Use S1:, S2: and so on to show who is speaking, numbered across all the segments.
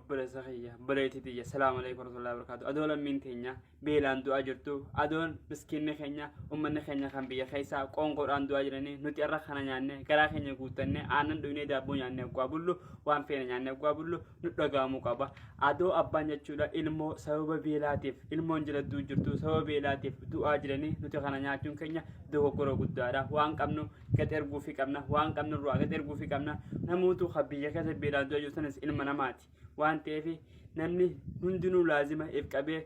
S1: Obboleessa kiyya, obboleettii tiyya, salaamu alaikum warahmatullahi wabarakatuh. Adoo lammiin teenya beelaan du'aa jirtu, adoon miskiinni keenya, ummanni keenya kan biyya keessaa qoonqoodhaan du'aa jiranii, nuti irra kana nyaanne, garaa keenya guuttanne, aannan dhugnee daabboo nyaanne oggaa bullu, waan feene nyaanne oggaa bullu, nu dhaga'amuu qaba. Adoo abbaan jechuudha ilmoo sababa beelaatiif, ilmoon jala du'u jirtu sababa beelaatiif du'aa jiranii, nuti kana nyaachuun keenya dogoggora guddaadha. Waan qabnu gad erguufii qabna waan qabnu irraa gad erguufii qabna. Namoota kan biyya keessa beelaan du'a jiru sanis ilma namaati waan ta'eef namni hundinuu laazima if qabee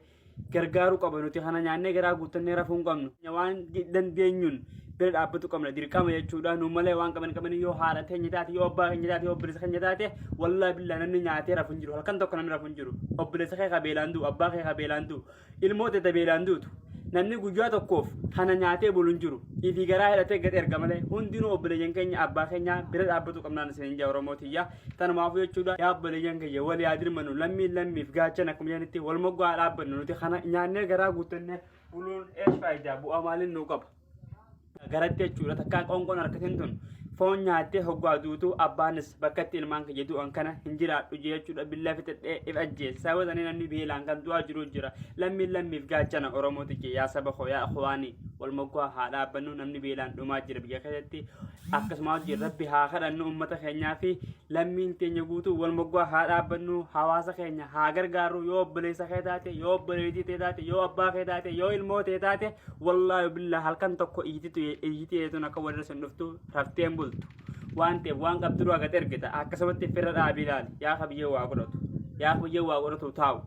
S1: gargaaruu qaba. Nuti kana nyaannee garaa guuttannee rafuu hin qabnu, waan dandeenyuun bira dhaabbatu qabna dirqama jechuudha. Nu malee waan qaban qaban yoo haadha teenya taate, yoo abbaa keenya taate, yoo obboleessa keenya taate, wallaahi billaa namni nyaatee rafu hin jiru. Halkan tokko namni rafu hin jiru. Obboleessa kee ka beelaan du'u, abbaa kee ka beelaan du'u, ilmoo tete beelaan duutu, namni guyyaa tokkoof kana nyaatee bulu hin jiru. Ifii garaa hidhatee gad erga malee. Hundinuu obboleeyyan keenya, abbaa keenya bira dhaabbatu qabnaan isiniin jaa Oromoo tiyya. Tanumaafuu jechuudha, yaa obboleeyyan keenya, wal yaa dirmannu. Lammiin lammiif gaachan akkuma jedhanitti wal moggaa dhaabbannu. Nuti kana nyaannee garaa guuttannee buluun eesh faayidaa, bu'aa maaliin nuu qaba? Garatti jechuudha takkaa qoonqoon harkatiin tun foon nyaattee hoggaa duutu, abbaanis bakka itti ilmaan kiyya du'an kana hin jiraadhu jechuudha billaa fixadhee if ajjeese. Sababa sanii namni beelaan kan du'aa jiru jira. Lammiin lammiif gaachana Oromooti jee. Yaa saba koo, yaa ikhwaanii, wal moggaa haa dhaabbannu. Namni beelaan dhumaa jira biyya keessatti. Akkasuma wajjin rabbi haa kadhannu ummata keenyaa fi lammiin teenya guutuu. Wal moggaa haa dhaabbannu, hawaasa keenya haa gargaarru. Yoo obboleessa kee taate, yoo obboleettii tee taate, yoo abbaa kee taate, yoo ilmoo tee taate, wallaahi billaa halkan tokko iyyiti tun akka walirra sin dhuftu rafteen bultu waan ta'eef waan qabdu duraa gad ergita. Akkasumatti firra dhaabii ilaali. Yaa kabiyyee waa godhatu, yaa kabiyyee waa godhatu taa'u,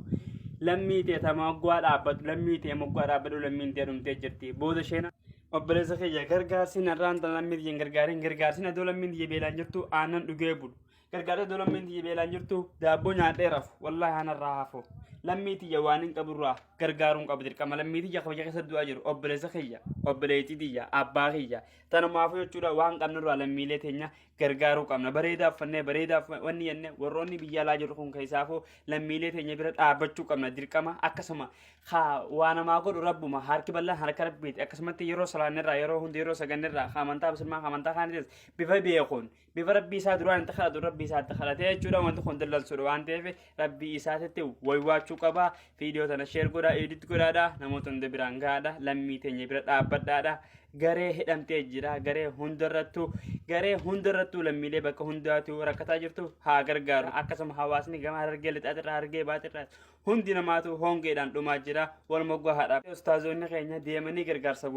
S1: lammii tee ta moggaa dhaabbatu, lammii tee moggaa dhaabbadhu. Lammiin tee dhumtee jirti booda isheen. Obboleessa kiyya, gargaarsi narraan tan lammii tiyya hin gargaarin. Gargaarsi adoo lammiin tiyya beelaan jirtu aannan dhugee bulu, gargaarsi adoo lammiin tiyya beelaan jirtu daabboo nyaadhee rafu, wallaahi anarraa hafu. Lammii tiyya waan hin qaburraa gargaaruun qaba dirqama. Lammii tiyya kabaja keessa du'aa jiru, obboleessa kiyya, obboleettii tiyya, abbaa kiyya, tanumaafuu jechuudha waan qabnurraa lammiilee teenya gargaaruu qabna. Bareedaa uffannee, bareedaa wanni jenne, warroonni biyya alaa jiru kun keessaafuu lammiilee teenya bira dhaabbachuu qabna dirqama. Akkasuma haa waa namaa godhu rabbuma, harki bal'aan harka rabbiiti. Akkasumatti yeroo salaannirraa, yeroo hundi yeroo sagannirraa, haa amantaa muslimaa, haa amantaa kaanitis bifa beekuun bifa rabbii isaa duraan itti kadhatu, rabbii isaa itti kadhatee jechuudha. Wanti kun dallansuudha waan ta'eef rabbii isaatitti waywaachuu qaba. Viidiyoo tana sheer godhaa, edit godhaadha, namoota hunda biraan gahaadha. Lammii teenya bira dhaabbadhaadha. Garee hidhamtee jira, garee hundarrattuu, garee hundarrattuu lammiilee bakka hundaatu rakkataa jirtu haa gargaaru. Akkasuma hawaasni gama Harargee lixaatirraa, Harargee baatirraa hundi namaatu hongeedhaan dhumaa jira. Wal moggaa haadha. Ustaazoonni keenya deemanii gargaarsa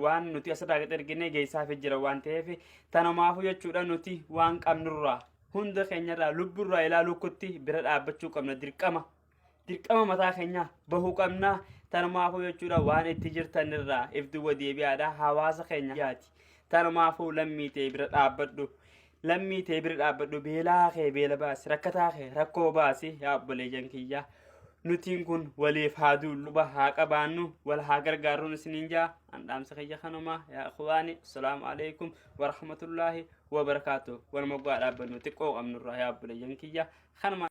S1: waan nuti asirraa gad ergine geessaafii jira waan ta'eef, tanumaafuu jechuudha nuti waan qabnurraa hunda keenyarraa lubburraa ilaaluu kutti bira dhaabbachuu qabna dirqama. Dirqama mataa keenya bahuu qabna. Tanumaafuu jechuudha waan itti jirtanirraa if duwwa deebi'aadha, hawaasa keenya yaati. Tanumaafuu lammii ta'e bira dhaabbadhu. Lammii tee bira dhaabbadhu, beelaa kee beela baasi, rakkataa kee rakkoo baasi. Yaa obboleeyyan kiyya, nutiin kun waliif haa duullu, haa qabaannu, wal haa gargaarruun isiniin jaa. An dhaamsa kiyya kanuma, yaa ikhwaani. Assalaamu alaikum warahmatullaahi wabarakaatu. Wal moggaa dhaabbannu xiqqoo qabnurraa, yaa obboleeyyan kiyya, kanuma.